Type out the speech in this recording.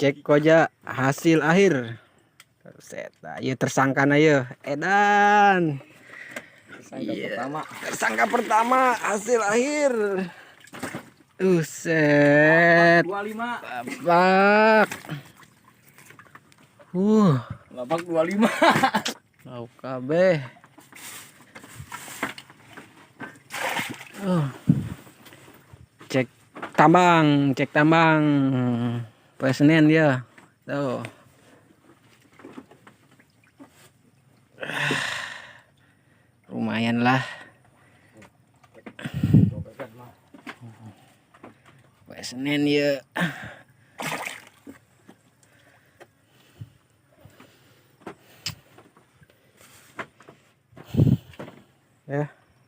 Cek koja hasil akhir. Set, ieu tersangkana ieu. Edan. Tersangka Iya. pertama. Tersangka pertama hasil akhir. Uset. 25. Babak. Babak 25. Lauk kabeh. Cek tambang, cek tambang. Poe Senin ya. Tuh. Lumayan lah. Poe Senin ya. Ya.